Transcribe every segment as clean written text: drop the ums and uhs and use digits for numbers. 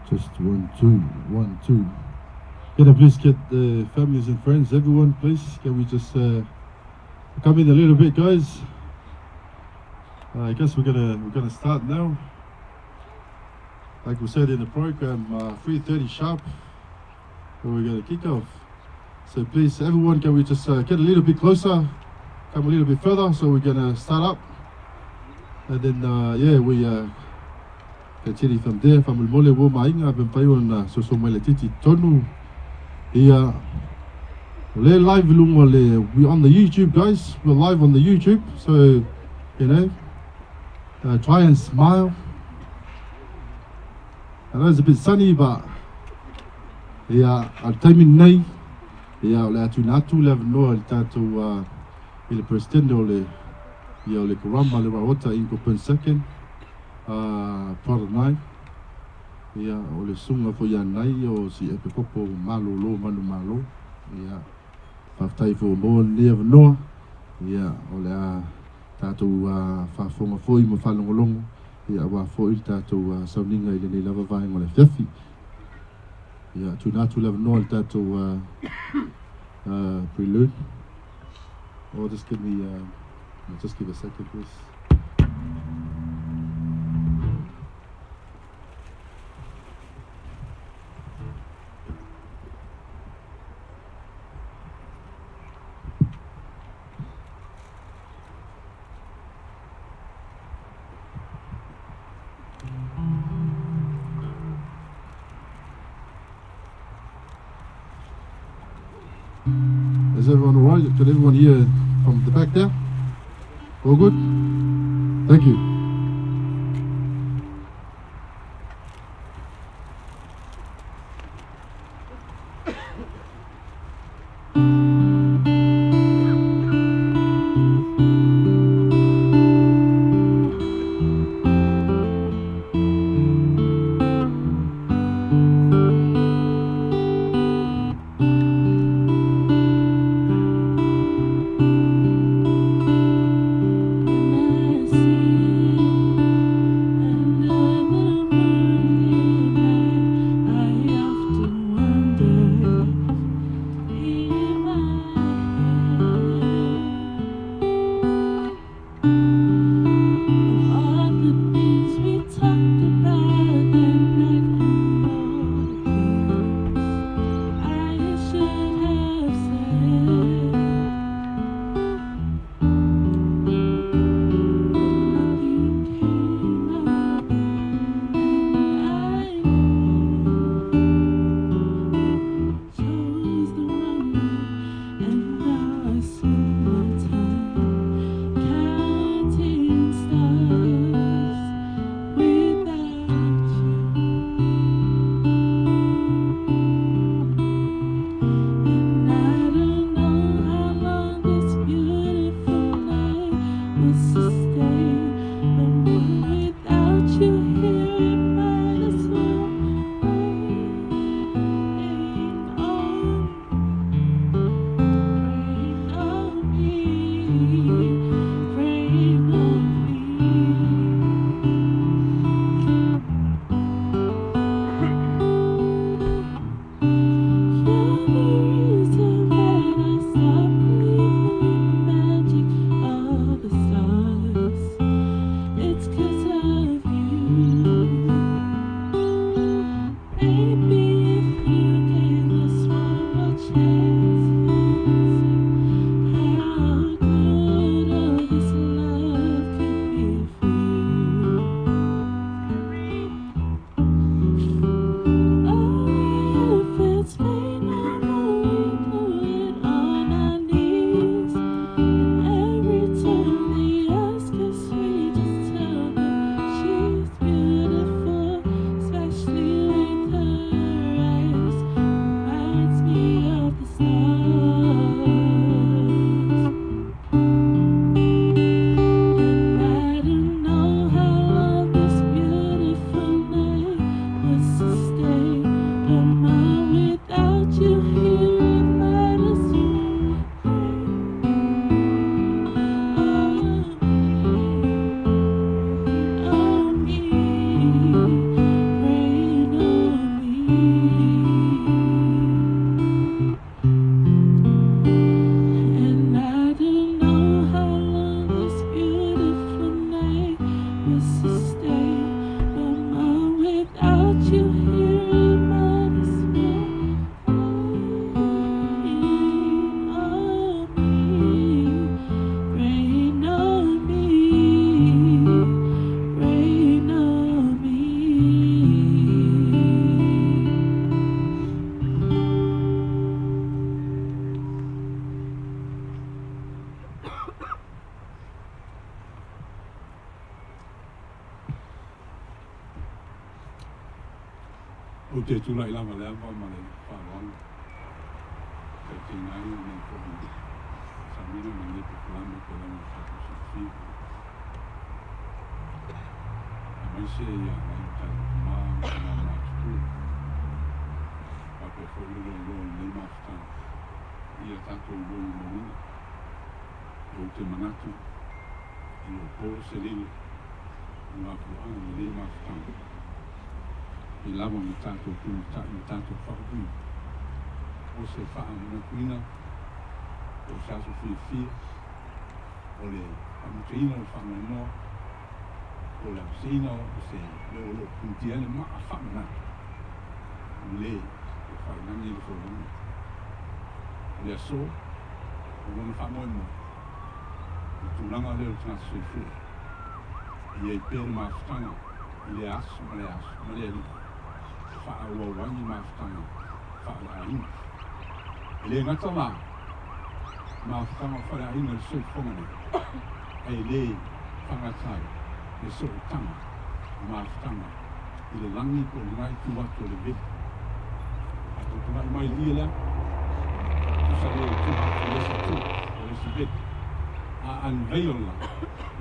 Just 1, 2, 1, 2. Can I please get the families and friends, everyone, please? Can we just come in a little bit, guys? I guess we're gonna start now. Like we said in the program, 3:30 sharp, where we're gonna kick off. So please, everyone, can we just get a little bit closer, come a little bit further, so we're gonna start up, and then yeah, we continue from there. Faamolemole uo ma aiga pe mafai ona soso mai laitiiti tonu. Ia, o lea live i luga o le, we on the YouTube, guys. We're live on the YouTube, so try and smile. I know it's a bit sunny, but ia, a le taimi nei, ia, o le a tuuina atu le avanoa i le tatou i le Peresetene o le ia o le Kerama le Raota Ingo Prince Second, Brother Nai. Ia, o le susuga foi ia Nai o si epe popo malolo manumalo. Ia, faafetai foi mo lenei avanoa. Ia, o le a tatou faafofoga foi ma faalogologo ia auā foi le tatou sauniga i lenei lava vaega o le afiafi. Ia, tuuina atu le avanoa i le tatou prelude. Or just give me, just give a second, please. Is everyone all right? Can everyone hear from the back there? All good? Thank you. When I see another moonlit night, I often wonder in my head of all the things we talked about that night and all the things I should have said. But nothing came out, and I knew chose the wrong way, and now I spend my time counting stars without you. And I don't know how long this beautiful night will sustain, but without you here, it might as well rain on, rain on me, rain on me. You're the reason that I stopped believing in the magic of the stars. It's 'cause of you. Maybe if you gave us one more chance, you'd see how good all this love could be for you. Oh, if it's pain, we do it on our knees. And every time they ask us, we just tell them chance to stay. But mom, without you here, it might as well rain on me, rain on me, rain on me. Ou te tulai lava le ava ma le faaaloalo e taitaiina ai lenei foi sauniga ma lenei polokalame e pei lava ona tatou silafia, aemaise nai o tatou tama ma tina matutua, faapea foi le loaloa o lenei mafutaga ia tatou molimauina. Ou te manatu e le o po se lilo i le mafuaaga o lenei mafutaga, e lava ma tatou tumatai ma tatou faauuina o se faamanatuina po o se aso fiafia o le faamutaina o le faanoanoa po o le aposeina o se mea o lo o punitia ai le maa faamanatu o le ua faailagi i le folauga o le aso o lona faamoemoe. O le tulaga lea o le tagata soifua, e i ai pea le mafutaga i lea aso ma lea aso ma le alii e faaauau ai ni mafutaga faaleaiga. E le gata la mafutaga o faleaiga i le soifuaga nei, ae le faagata ai le sootaga o mafutaga i le lagi po o lena itu atu o le veli. A tou tulai mai i le ie lea, tusa lea i tua atu i le isi itu o le isi veli. A unveil la,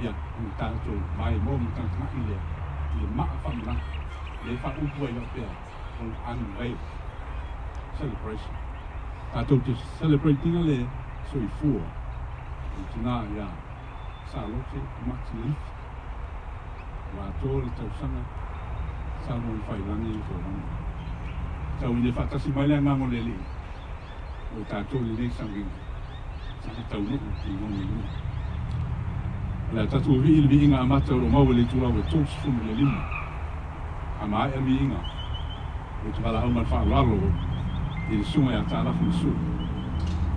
ia, ona tatou maimoa ma tagatagai lea i le maa faamanatu, lea e faaupu ai faapea o le unveil celebration. Tatou te celebrate ina le soifua o le tina ia Salote Mati Leifi, ua atoa le tausaga sa lona faiilagi i le folauga. Tau ina faatasi mai le agaga o le Alii mo i tatou i lenei sauniga, saga taunuu i lona inua. O le a tatou vivii i le viiga amata o lo o maua i le itulau e 35. A maea le viiga, ou te valaau ma le faaaloalo i le Susuga ia Taalafu Masu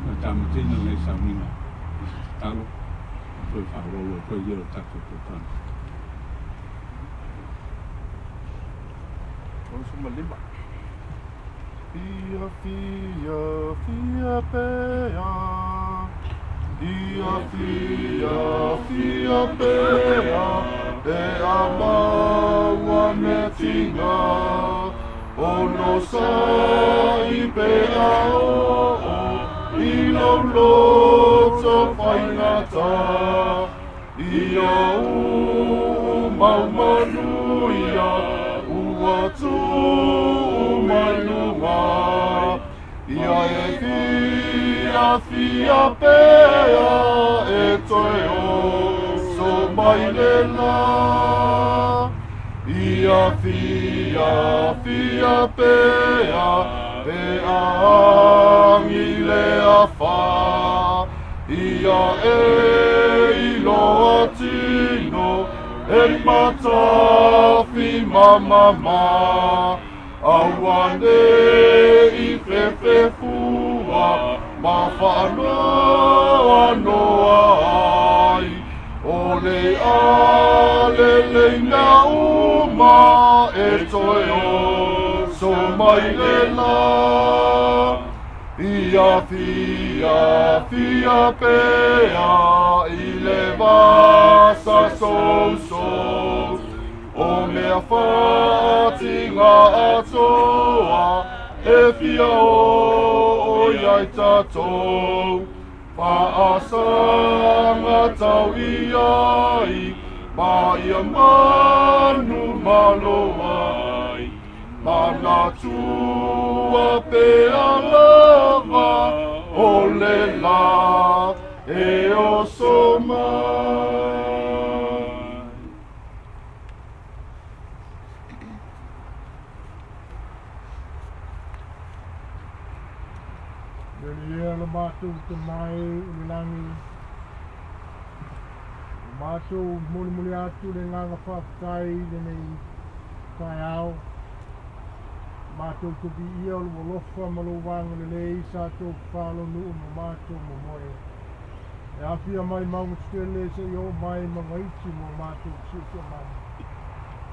na taumateina lenei sauniga i se tatalo ma toe faaauau atu ai lea o le tatou polokalame. 35. Fia, fia, fia pea. Fia, fia, fia pea. E a maua mea tinga. Ono sa i pea o o. I lou loto faigata. Ia uu mau manuia ua tuu mai luga. Ia e fiafia pea e toe oso mai le la. Ia fiafia pea e agi le afa. Ia e iloa tino e matafi mamama. Aua nei fefefua ma faanoanoa ai. O le alelei mea uma e toe oso mai le la. Ia fiafia pea i le vasa sousou. O mea faatinga atoa e fia oo i ai tatou. Faasaga tau i ai ma ia manu malo ai. Manatua pea lava o le la e oso mai. Le Alia lo matou Tama e o le lagi, ua Matou mulimuli atu le agaga faafetai i lenei taeao. Matou te viia o lou alofa ma lou agalelei sa tou faalonuu ma matou momoe. E afia mai mauga tetele seia oo mai mauga iti mo matou siosiomaga.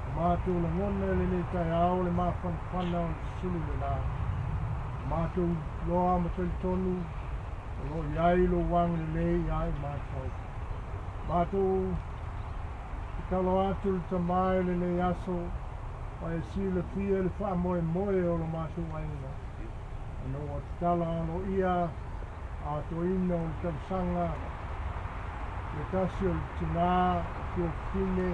O matou lagona i lenei taeao le mafanafana o le susulu lena. Ua matou iloa ma talitonu o lo o i ai lou agalelei ia i matou. Matou tatalo atu i le Tama i lenei aso ua e silafia le faamoemoe o lo matou aiga, ona ua tatala aloaia atoaina o le talosaga le tasi o le tina o tuafafine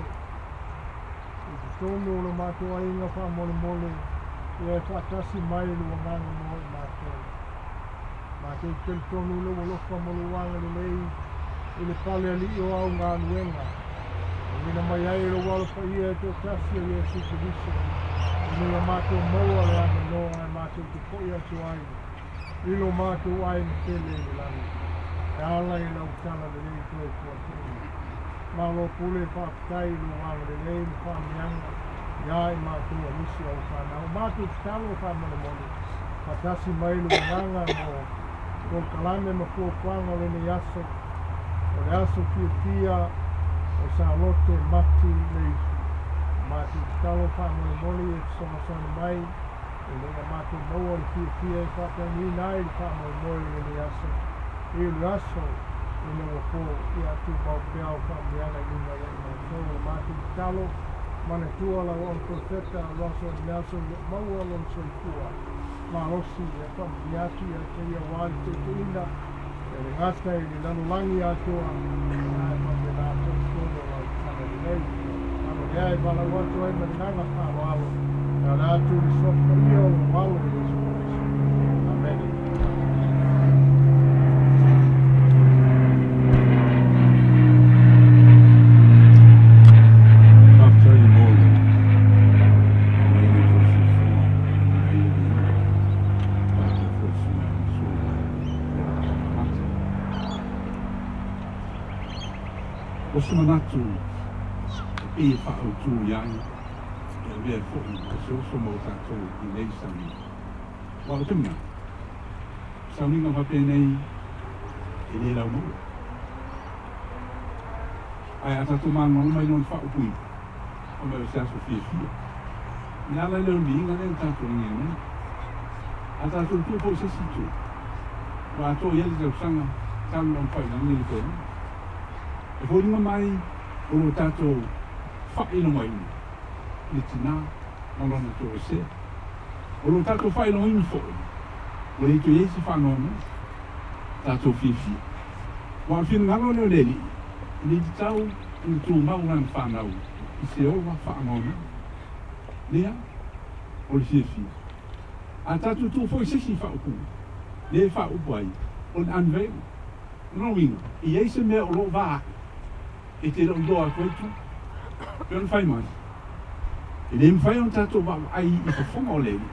i totonu o lo matou aiga faamolemole ia e faatasi mai lou agaga mo i matou. Matou te talitonu i lou alofa ma lou agalelei i le pale alii o au galuega, e uiga mai ai lou Alo Paia e toatasi o Iesu Keriso, ina ia matou maua le avanoa e matou te foi atu ai i lo matou aiga pele i le lagi, e ala i lau talalelei toe fuafuaina. Malo pule, faafetai i lou agalelei ma faamanuiaga iā i matou a nisi o au fanau. Matou tatalo faamolemole, faatasi mai lou agaga mo polokalame ma fuafuaga o lenei aso, o le aso fiafia o Salote Mati Leifi. Matou tatalo faamolemole ia fesoasoani mai ina ia matou maua le fiafia e faataunuuina ai le faamoemoe o lenei aso i le aso ina ua po ia tumau pea au faamanuiaga i luga ia i matou. O le matou tatalo, manatua lau Auauna Perofeta Russell M. Nelson o lo o maua lona soifua malosi ia faamanuia atu ia te ia aua le taitaiina e le gata i le lalolagi atoa ae faapena foi i totonu o lau talalelei. Alo lea e valaau atu ai ma le agaga faaaloalo e ala atu i le Suafa Paia o lou Alo Iesu Keriso. Amene. Faafetai mo le aumaiga o tou soifua i ai le viiga. Faafetai foi i le susuga ia Mansur mo le taulamata. O se manatu e pei e faaautu i ai e avea foi ma se oso mo tatou i nei sauniga. Aua ou te manatu, o sauniga faapenei e le laumaua. Ae a tatou malamalama mai lona faaupuina, fai mai o se aso fiafia. O le ala lea o le viiga lea na tatou agia nei. A tatou tuu foi i se isi itu, ua atoa i ai le tausaga talu ona fai i lagi le folauga. E foliga mai o lo tatou faailogaina le tina ma lona toesea. O lo tatou faailogaina foi ua le toe i ai se faanoanoa, tatou fiafia. Aua o le finagalo lea o le Alii, e le tatau ona tumau lana fanau i se ola faanoanoa. Lea, o le fiafia. A tatou tuu foi se isi faaupuga, lea e faaupu ai, o le unveiling. O lona uiga, e i ai se mea o lo o va ae, e te le o iloa atu ai tua. E pei ona fai mai, e le mafai ona tatou vaavaai i fofoga o le Alii,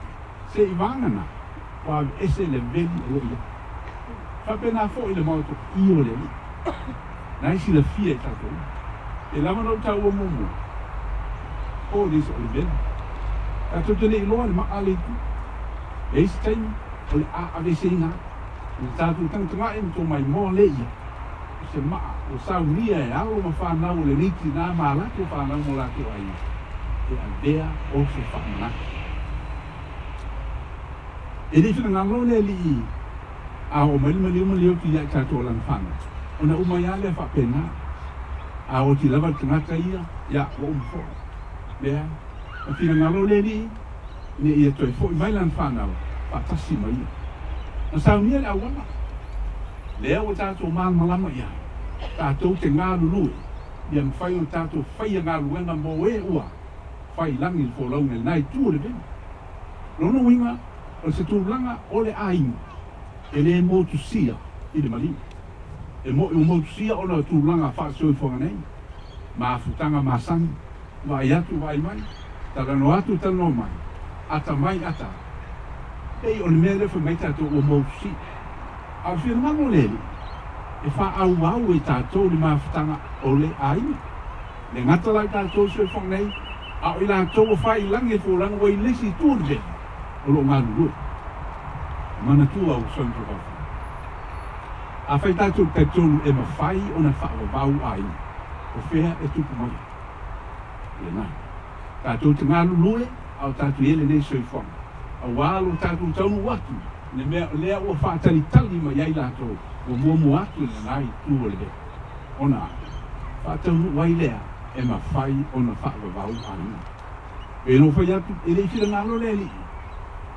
seivagana ua aveese le veli o lo o i ai. E faapena foi le maoto i o le Alii, na e silafia e tatou uma. E lava ona ou taua muamua, o le o le veli. Tatou te le iloa le maa le itu. E i ai se taimi o le a aveeseina ai. Ina tatou tagatagai ma tomaimoa le ia, o se maa ua saunia e alo ma fanau o lenei tinā ma a latou fanau ma o latou aiga, e avea o se faamanatu. E le i finagalo le Alii a oo mai le maliu ma le oti ia i tatou o lana fanau, ona uma ai lava lea faapena. A oti lava le tagata ia, ia, ua uma foi. Leai, na finagalo le Alii ina ia toe foi mai lana fanau faatasi ma ia. Na saunia le auala lea ua tatou malamalama i ai, tatou te galulue ia mafai ona tatou faia galuega mo e ua fai i lagi le folauga i lena itu o le veli. Lona uiga, o se tulaga o le aiga e le motusia i le maliu. E moʻi ua motusia ona o tulaga faasoifuaga nei, mafutaga masani, vaai atu vaai mai, talanoa atu talanoa mai, ata mai ata atu. Pei o le mea lea fai mai tatou ua motusia. A o le finagalo o le Alii, E faaauau e tatou le mafutaga o le aiga. E le gata la i tatou i soifuaga nei, a o i latou ua fai i lagi e folauga ua i le isi itu o le veli o lo o galulue. Manatua ua soifua faafetai. Afai tatou te talitonu e mafai ona faavavau aiga, o fea e tupu mai ai? O lena. Tatou te galulue a o tatou i ai lenei soifuaga, auā lo tatou taunuu atu i le mea o lea ua faatalitali mai ai latou ua muamua atu i lena itu o le veli, ona faataunuu ai lea e mafai ona faavavau aiga. Pei ona ou fai atu, e le i finagalo le Alii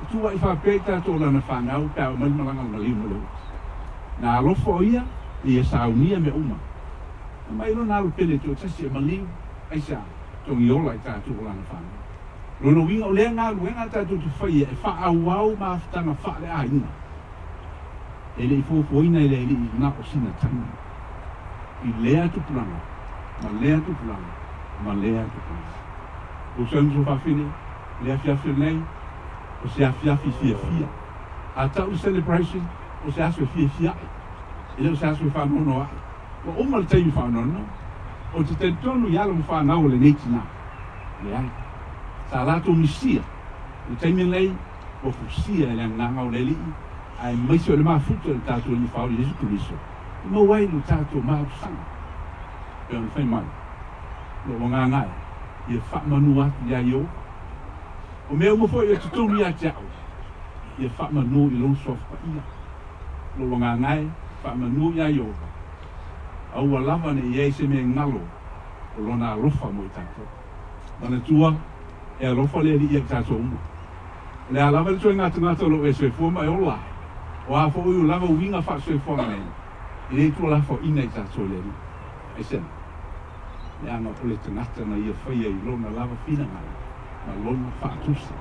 e tuua'i faapea i tatou o Lana fanau pe a oo mai le malaga a le maliu ma le oti. Na alofa o Ia ina ia saunia mea uma. Na mai Lona alo pele toatasi e maliu, aisea, togi ola i tatou o Lana fanau. Lona uiga o lea galuega tatou te faia e faaauau mafutaga faale-aiga. E le i fuafuaina e le Alii na o sina taimi i lea tupulaga ma lea tupulaga ma lea tupulaga. Uso e uso fafine, o le afiafi lenei, o se afiafi fiafia. A tau le celebration, o se aso e fiafia ai, e le o se aso e faanoanoa ai. Ua uma le taimi faanoanoa. Ou te talitonu i alo ma fanau o lenei tinā. Leai. Sa latou misia i le taimi lenei, ua fusia e le agaga o le Alii, aemaise o le mafuta o le tatou Alii Faaola Iesu Keriso, e maua ai lo tatou malosaga. Pei ona fai mai, Lou agaga e, ia faamanu atu iā Ieova. O mea uma foi o totonu ia te au, ia faamanu i Lona Suafa Paia. Lou agaga e, faamanu iā Ieova. Aua lava ne i ai se mea galo o Lona alofa mo i tatou. Manatua, e alofa le Alii ia i tatou uma. O le a lava le toe gatagata o lou e soifua ma e ola ai, o a foi o lava uiga faasoifuaga nei, e le tualafoaiina i tatou e le Alii. Aisea? Leaga o le tagata na ia faia i lona lava finagalo ma lona faatusa.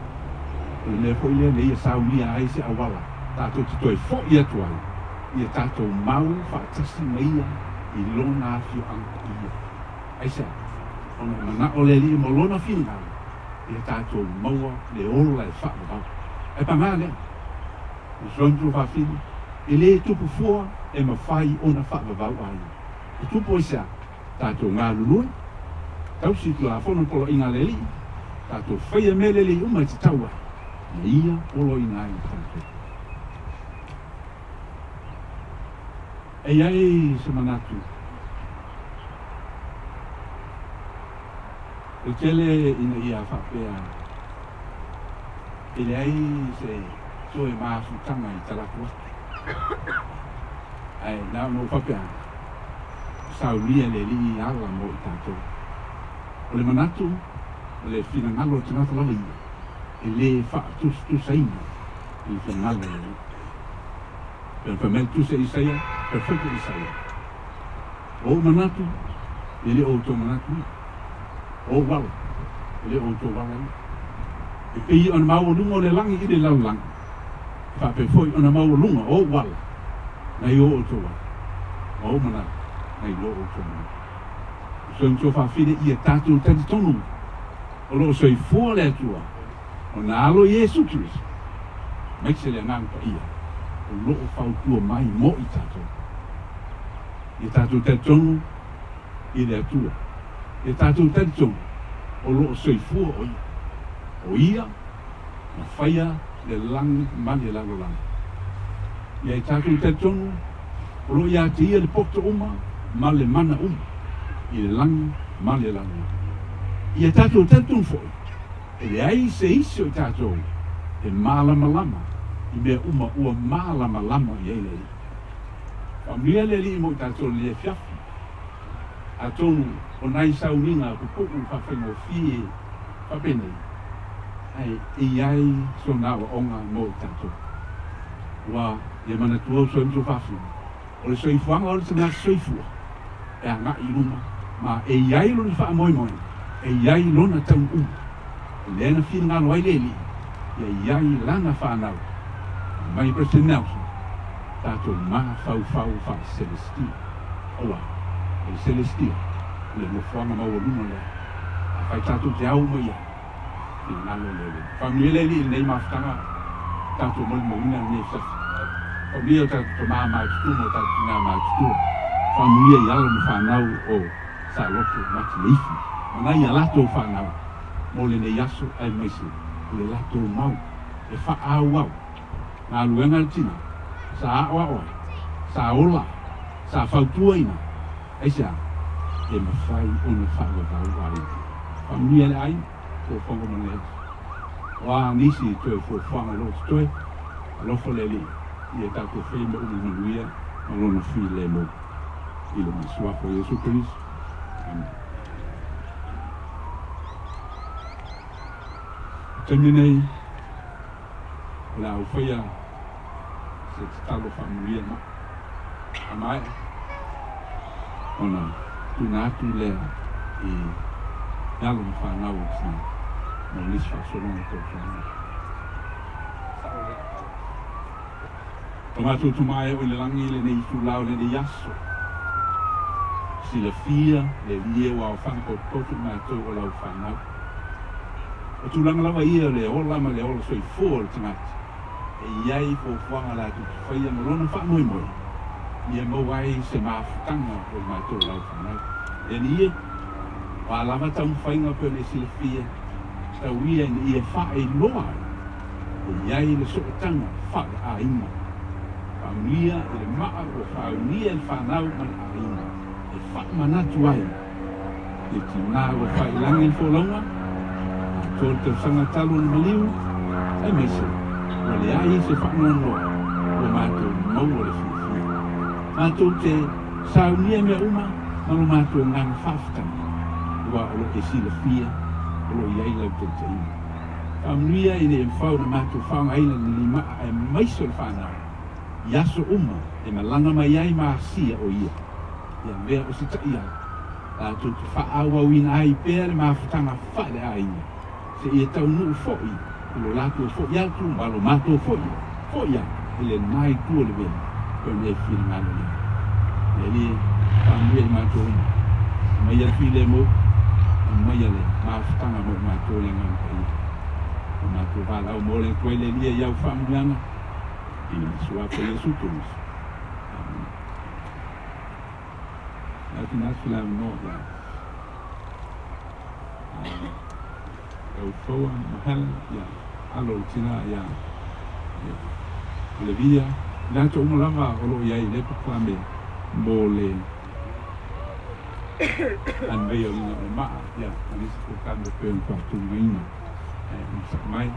O le mea foi lea na ia saunia ai se auala tatou te toe fo'i atu ai ia tatou mau faatasi ma ia i lona afioaga paia. Aisea? Ona e mana'o le Alii ma lona finagalo ia tatou maua le ola e faavavau. Ae pagā lea, o le soifua e le tupu fua e mafai ona faavavau aiga. E tupu aisea? Tatou galulue, tausi i Tulafono poloaiga a le Alii, tatou faia mea lelei uma e tatau ai, na Ia poloaiga ai tatou. E i ai se manatu, o le tele ina ia faapea e leai se toe mafutaga i talaatu atu. Ae na ona ou faapea atu, saunia le Alii i ala mo i tatou. O le manatu, o le finagalo o le tagata lava ia, e le faatusatusaina i le finagalo o le Alii. Pei ona fai mai le tusi a Isaia, Perofeta Isaia, O ou manatu, e le o outou manatu ia. O ou ala, e le o outou ala ia. E pei ona maualuga o le lagi i le lalolagi, e faapea foi ona maualuga o ou ala nai o outou ala, ma ou manatu nai lo outou manatu. O soifua faafine ia tatou talitonu o lo o soifua le Atua ona Alo Iesu Keriso, aemaise le Agaga Paia o lo o fautua mai mo i tatou. Ia tatou talitonu i le Atua. Ia tatou talitonu o lo o soifua o Ia. O Ia na faia le lagi ma le lalolagi. Ia i tatou talitonu o lo o ia te Ia le poto uma ma le mana uma i le lagi ma le lalolagi. Ia tatou talitonu foi e leai se isi o i tatou e malamalama i mea uma ua malamalama i ai le Alii. Faamanuia le Alii mo i tatou i lenei afiafi. Atonu o nai sauniga pupuu faafaigofie faapenei, ae e i ai sona aoaoga mo i tatou. Ua ia manatua uso e ma faafina, o le soifuaga o le tagata soifua e agai i luma ma e i ai lona faamoemoega, e i ai lona taunuuga. O lea na finagalo ai le Alii ia i ai lana fanau mai President Nelson, tatou mafaufau faa-Celestial. Auā, o le Celestial, o le nofoaga maualuga lea, afai tatou te au mai ai, finagalo le Alii. Faamanuia le Alii i lenei mafutaga, tatou molimauina lenei afiafi. Faamanuia o tatou tama matutua ma o tatou tina matutua. Faamanuia i alo ma fanau o Saloto Mati Leifi ma nai a latou fanau mo lenei aso aemaise o le latou mau e faaauau galuega a le tina sa aoao ai, sa ola ai, sa fautuaina ai. Aisea? E mafai ona faavavau aiga. Faamanuia le aiga, fuafuaga uma lenei aso. O a nisi toe fuafuaga o lo o totoe, alofa le Alii ia tatou faia mea uma i le manuia ma Lona filemu. I le Suafa o Iesu Keriso. Amene. O le taimi lenei, o le a ou faia se tatalo faamanuia ma a maea ona tuuina atu lea i alo ma fanau o tina mo nisi faasologa tausaga. O matou tama e oo i le lagi i lenei itula o lenei aso, silafia le Alii e ua aofaga potopoto i matou o lau fanau. O tulaga lava ia o le ola ma le ola soifua o le tagata, e i ai fuafuaga latou te faia ma lona faamoemoe ia maua ai se mafutaga o i matou o lau fanau. Le Alii e, o a lava taumafaiga pei ona e silafia, tau ia ina ia faailoa ai e i ai le sootaga faale-aiga. Faaunia i le maa ua faaunia e le fanau ma le aiga e faamanatu ai le tina ua faailagi le folauga, atoa le tausaga talu ona maliu, aemaise ua leai se faanoanoa ua matou maua le fiafia. Matou te saunia mea uma ma lo matou agaga faafetai, aua o lo o e silafia o lo o i ai lau taitaiga. Faamanuia ina ia mafai ona matou faaaogaina lenei maa aemaise o le fanau i aso uma e malaga mai ai ma asia o ia. Ia avea o se taiala latou te faaauauina ai pea le mafutaga faale-aiga seia taunuu foi i lo latou foi atu ma lo matou foi foi atu i lena itu o le vela pei ona e finagalo i ai. Le Alii e, faamanuia i matou uma, aumaia le filemu, aumaia le mafutaga mo i matou le Agaga Paia. O matou valaau mo le atu ai le Alii i au faamanuiaga, i le Suafa o Iesu Keriso. Amene. Atu na atu le avanoa ia Laufoa ma Helen, ia alo o le tina ia Olivia, i latou uma lava o lo o i ai i lea polokalame mo le unveiling o le maa, ia, ma nisi polokalame e pei ona faatulagaina. Ae onosai mai. Ia.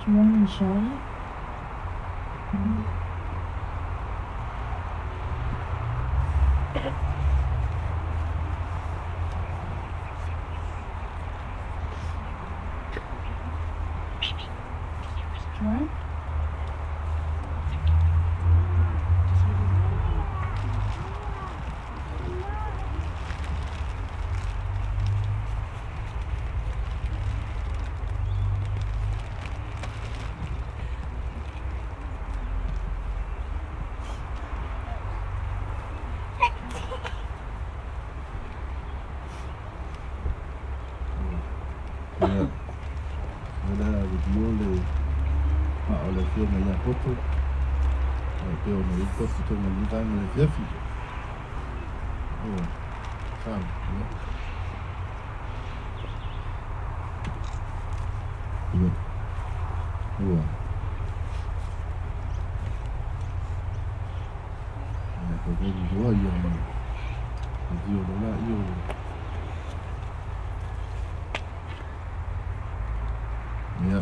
Jerome and Charlotte. Jerome? Ia, o le a review le maa o le afioga ia Poto, e pei ona i ai le tofi tonga i lenei vaega o le afiafi. Ua, sao, ia. Ia, ua. Ia, ko koe loa ia ona review loa laia o le Ia.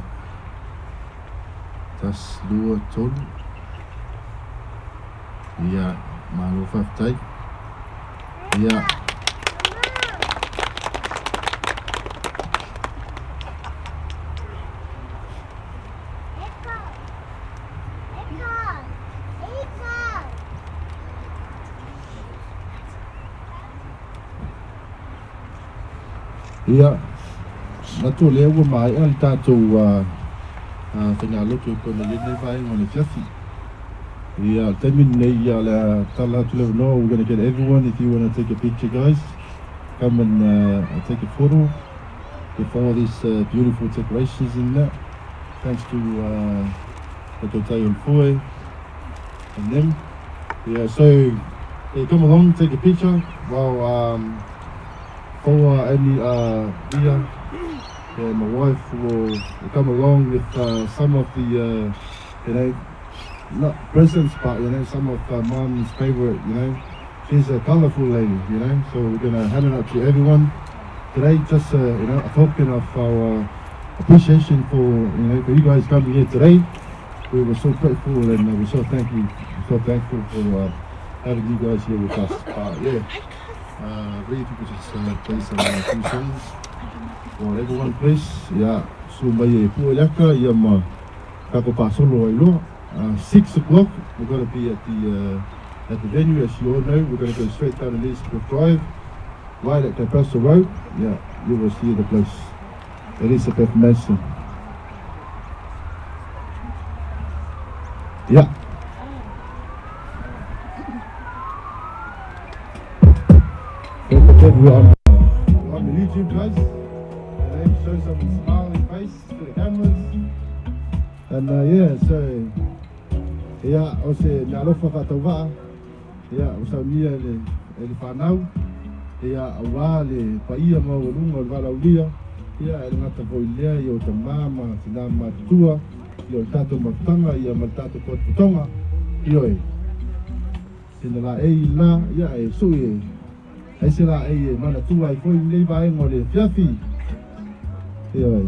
Tasi, lua, tolu. Ia, malo faafetai. Ia. Ia, manatu o lea ua maea le tatou faigalotu e pei ona i ai lenei vaega o le afiafi. Ia, o le taimi lenei, ia, o le a tala atu le avanoa, we're gonna get everyone, if you wanna take a picture guys, come and take a photo with all these beautiful decorations and that, thanks to the Tautai o le Foe and them. Yeah, so yeah, come along, take a picture while Foa and Leah and my wife will come along with some of the you know, not presents, but you know, some of Mom's favorite, you know, she's a colorful lady, you know, so we're gonna hand it out to everyone today, just you know, a token of our appreciation for, you know, for you guys coming here today. We were so grateful and we're so thank you, so thankful for having you guys here with us. But yeah, really, if you could just play some few songs for everyone, please. Yeah, so mai e pua iaka ia ma kako pasolo ai loa. 6 o'clock, we're going to be at the venue, as you all know. We're going to go straight down Elizabeth Drive, right at Compressor Road. Yeah, you will see the place. Elizabeth Mansion. Yeah. Don't forget we're on the YouTube, guys. And then show some smiling face to the cameras. And yeah, so yeah, o se mea alofa faatauvaa ia o saunia e le e le fanau ia auā le paia maualuga o le valaaulia ia e le gata foi lea ia o tamā ma tinā matutua ia o le tatou mafutaga ia ma le tatou potopotoga ioe sina laei la ia e sui e ai se laei e manatua ai foi lenei vaega o le afiafi ioe.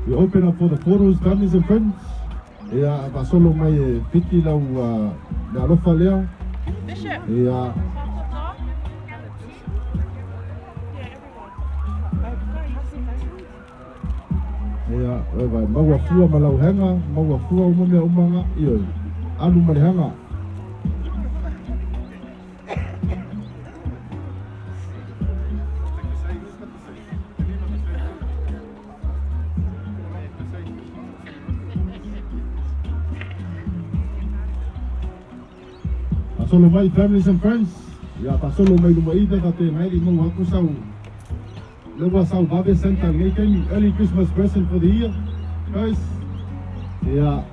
We open up for the photos, families and friends. Ia, faasolo mai e piki lau le alofa lea. Bishop. Ia, Yeah, everyone. Ia, e vai, maua fua ma lau hanga, maua fua uma mea umanga, ioe. Alu ma le hanga. Faasolo mai families and friends. Ia, faasolo mai luma ita ka te ngai i mau aku sau. Lewa sau babe senta ngai kemi early Christmas present for the year. Guys. Ia,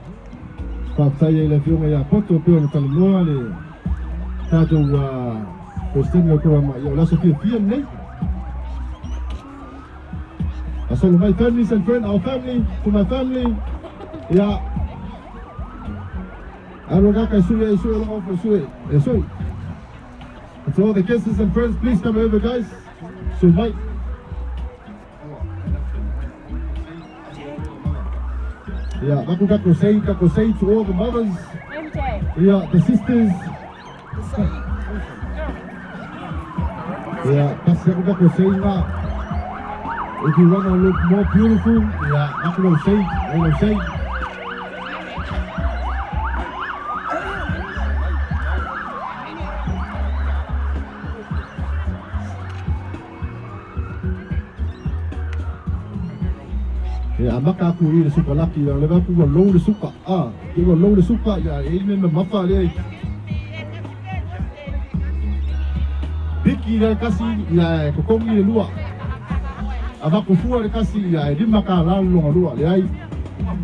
faafetai ai le afioga ia Poto pei ona talanoa le tatou president o Kurama ia o le aso fiafia lenei. Faasolo mai families and friends, our family, to my family. Ia. Alo kaka e sui e sui o e sui e sui. And to all the guests and friends, please come over, guys. So mate. Yeah, kako kako sei, kako sei to all the mothers. MJ. Yeah, the sisters. Yeah, kasi ako kako sei nga. If you wanna look more beautiful, yeah, ako lo sei, ako lo sei. E amaka aku i le suka laki, le aku ua low le suka. Ah, ua low le suka, ia e ime me mafa le. Piki le kasi, ia e kokongi le lua. Avaku fua le kasi, ia e lima ka lalu longa lua, le ai.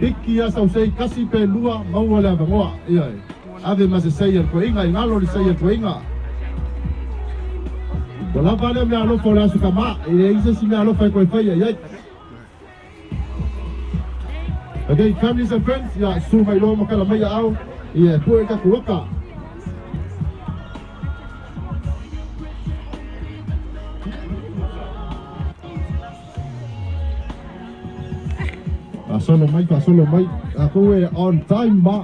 Piki ia sau sei kasi pe lua, maua le avangoa, ia e. Ave ma se sei al koinga, i ngalo le sei al koinga. Ua lava lea mea alofa o le aso kamā, e le isa si mea alofa e koe whai ai ai. Okay, families and friends, ia su mai loa makala mai au, ia pue ka kuoka. Faasolo mai, faasolo mai. Ako e on time ma.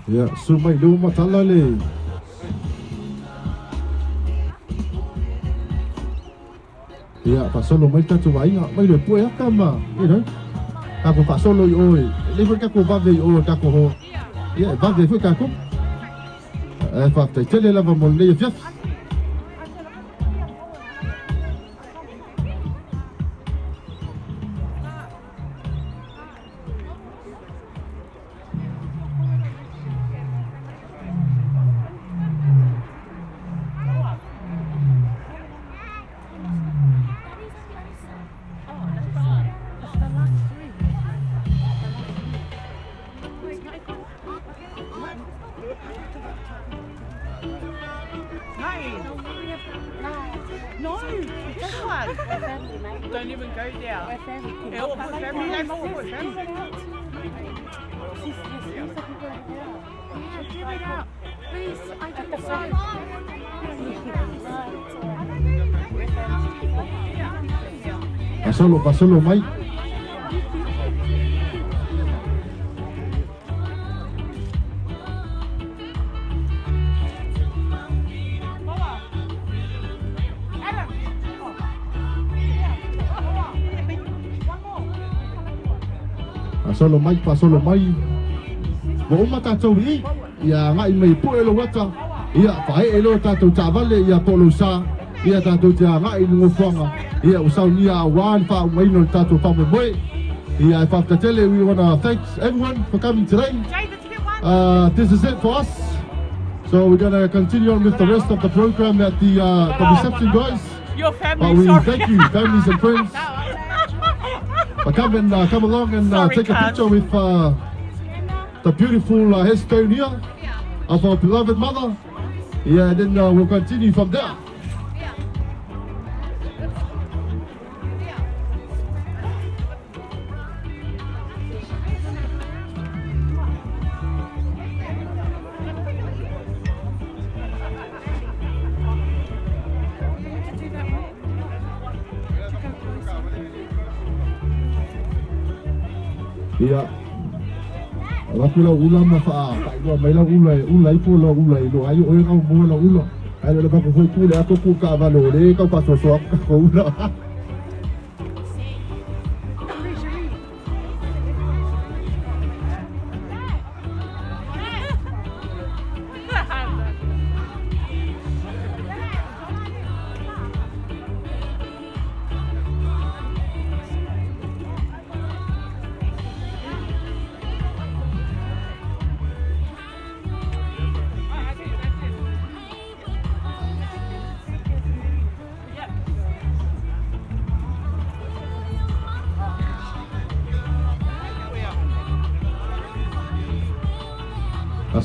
Ia, su mai lua matala le. Ia, faasolo mai tatou aiga, mai le pue aka ma, you know. Kako faasolo i oe. Le foi kako vave i oe kako ho. Ia, e vave ai foi tatou. Ae faafetai tele lava mo lenei afiafi. No, this one. Don't even go there. Fasolo, fasolo mai. Faasolo mai, faasolo mai. Ua uma tatou i i, ia agai mai pue lou ata, ia faaee loa tatou taavale, ia po o lou sa, ia tatou te agai i le nofoaga, ia ua saunia aua le faaumaina o le tatou faamoemoe. Ia e faafetai tele, we wanna thank everyone for coming today. This is it for us. So we're gonna continue on with the rest of the program at the reception, guys. Your family, But we sorry. thank you, families and friends, for come and come along and Sorry, take a cuz. picture with the beautiful headstone here of our beloved mother. Yeah, and then we'll continue from there. Ia, avatu lau ula ma faailoa mai lau ula e ula ifo lau ula e iloa ai o oe gau moa lau ula. Ae le o le matou foi tu le ato tu taavale o le tau faasoasoa atu tatou ula.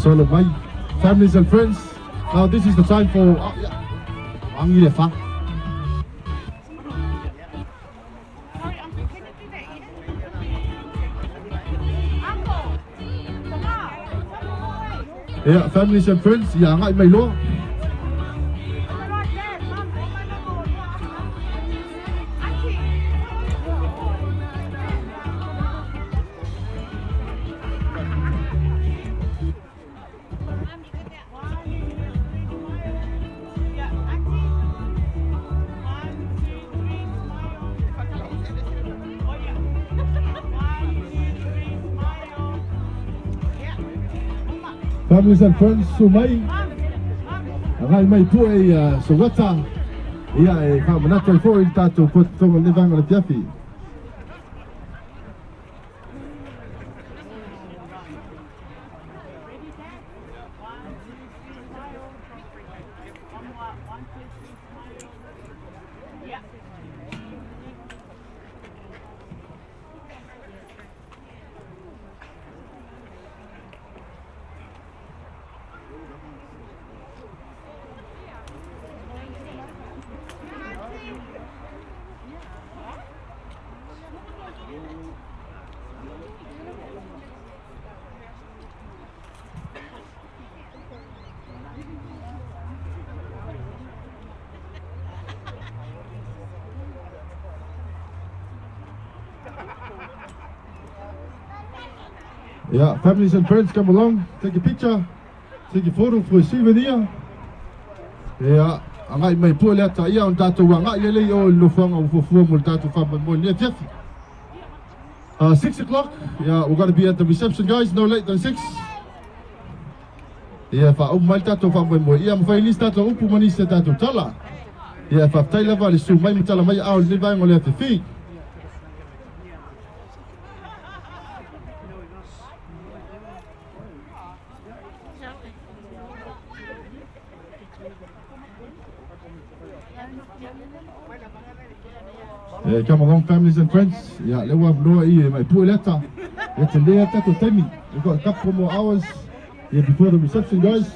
Solo mai families and friends. Now this is the time for oh, yeah. Angi le fa. Yeah, families and friends, ia agai mai loa. Families and friends, su mai, agai mai pue i Sowata, ia e faamanatu ai foi i le tatou pototoga i lenei vaega o le afiafi. Yeah, families and friends come along, take a picture, take a photo for a souvenir. Ia, agai mai pua le ata ia ona tatou agai lelei i o i le nofoaga ua fuafua mo le tatou faamoemoe i lenei afiafi. 6 o'clock, yeah, we're going to be at the reception, guys, no late than 6. Ia faauma ai le tatou faamoemoe, ia ma fai nisi tatou upu ma nisi a tatou tala. Ia faafetai lava le susu mai ma tala mai aao i lenei vaega o le afiafi. Yeah, come along families and friends. Yeah, le ua avanoa i e mai pue le ata. Ia tele a tatou taimi. We've got a couple more hours yeah, before the reception guys.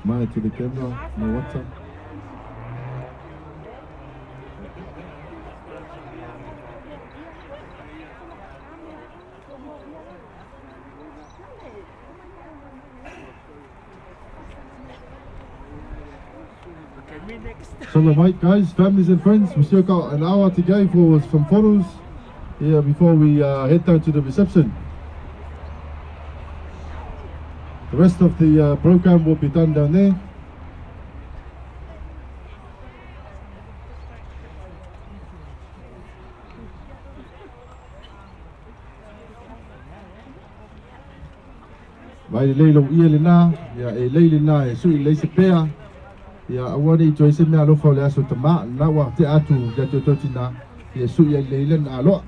Smile to the camera, no WhatsApp. So the mic guys, families and friends, we still got an hour to go for some photos here before we head down to the reception. The rest of the program will be done down there. Vai lei lou ia lena, ia e lei lena e sui lei se pea. Ia aua ne i toe se mea alofa o le aso tama, na ua te atu ia te tau tina, ia sui ai lei lena aloa.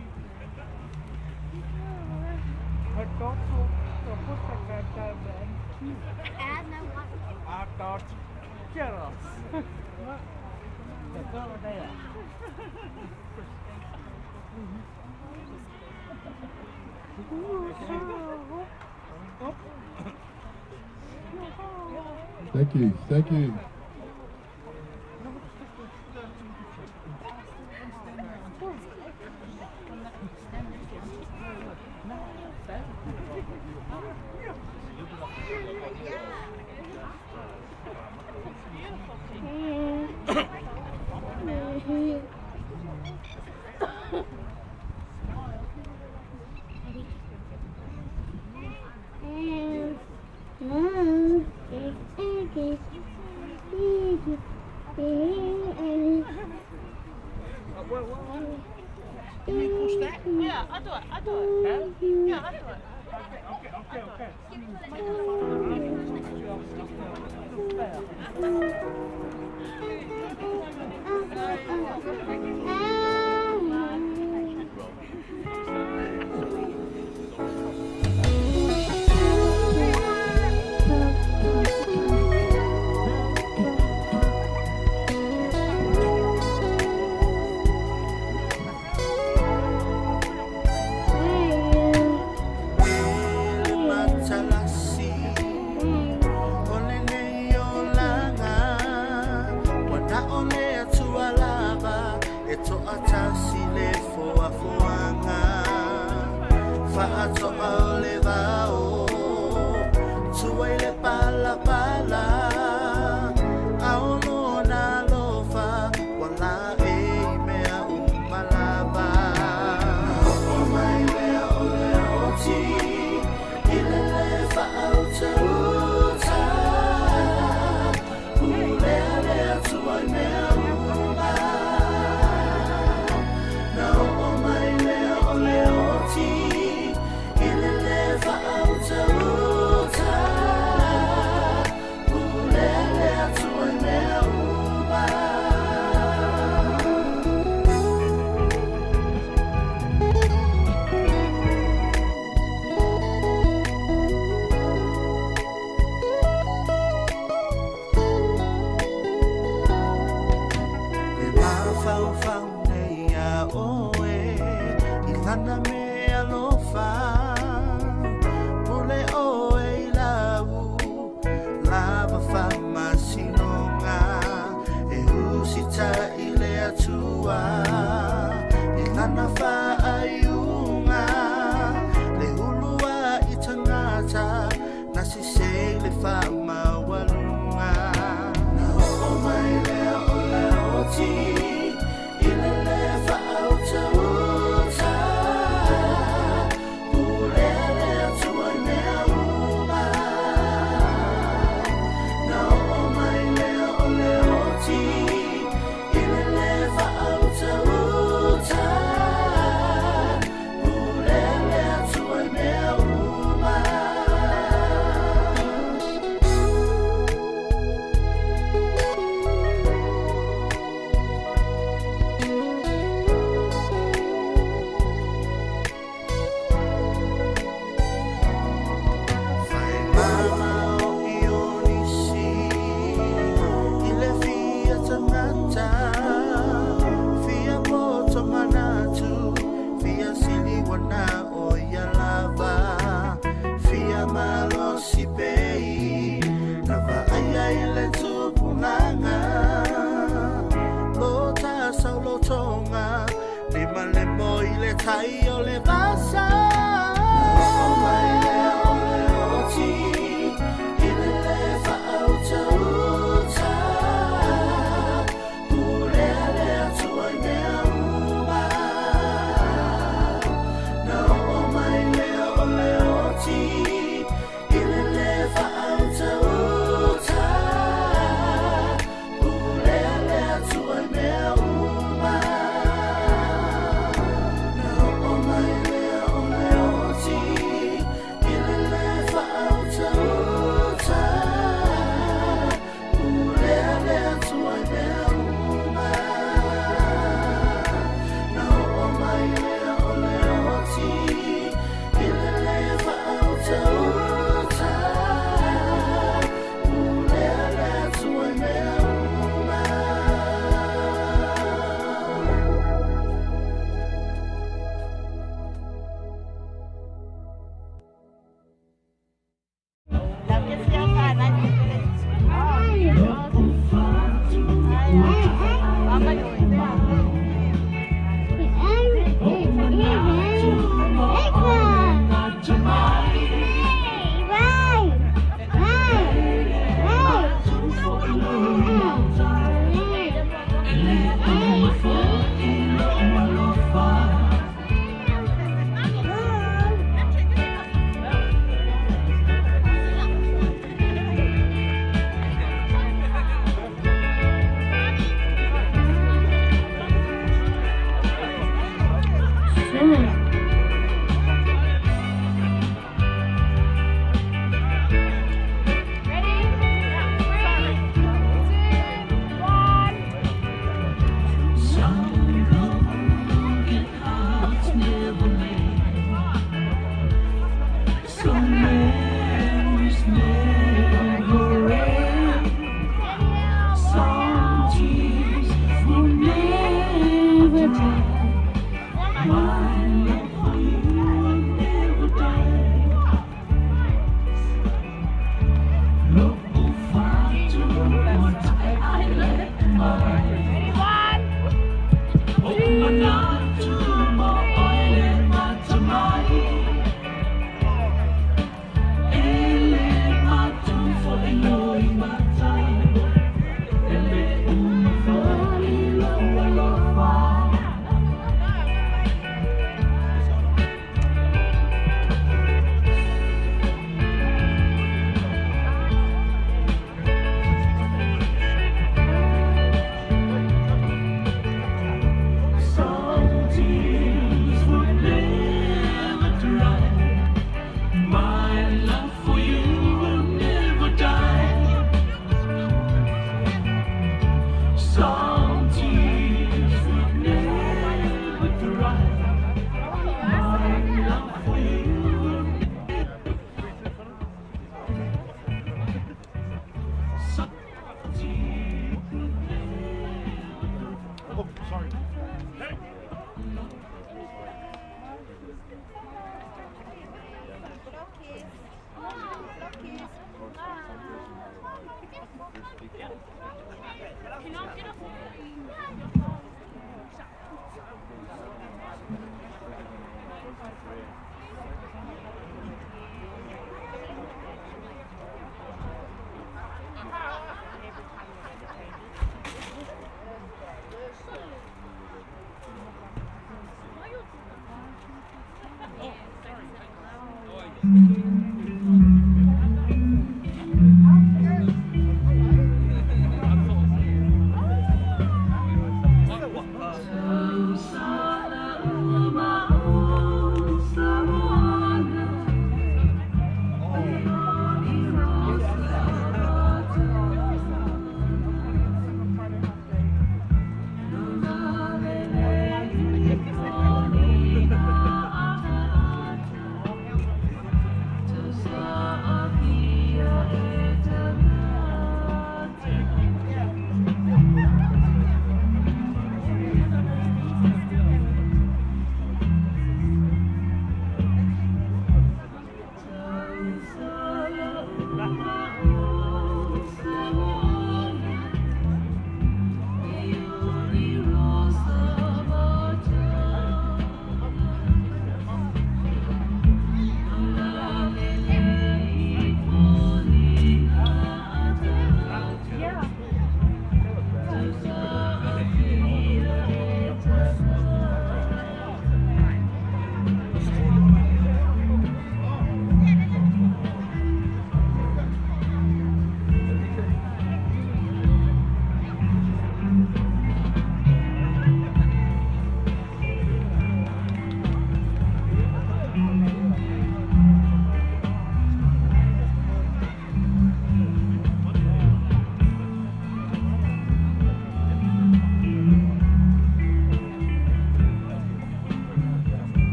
Thank you, thank you. Yeah, I do it. I do it. Yeah, I do it. Okay.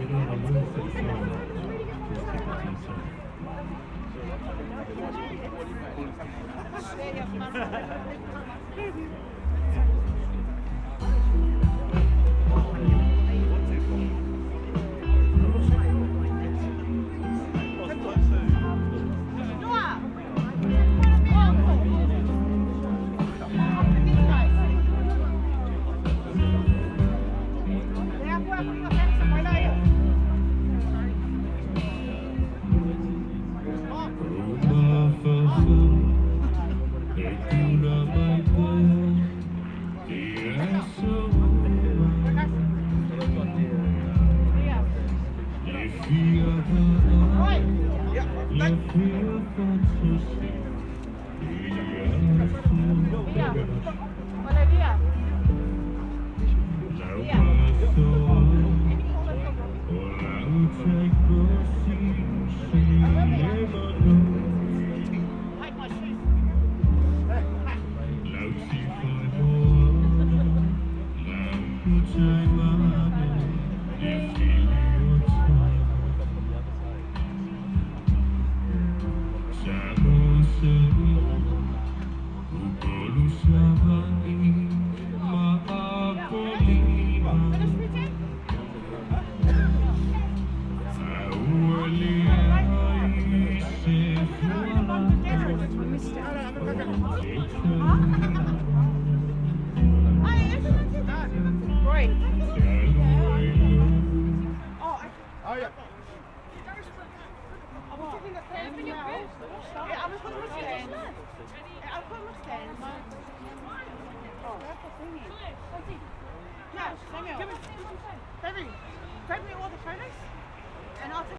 Head on a move to the side. Just keep it to yourself. Grab me all the photos.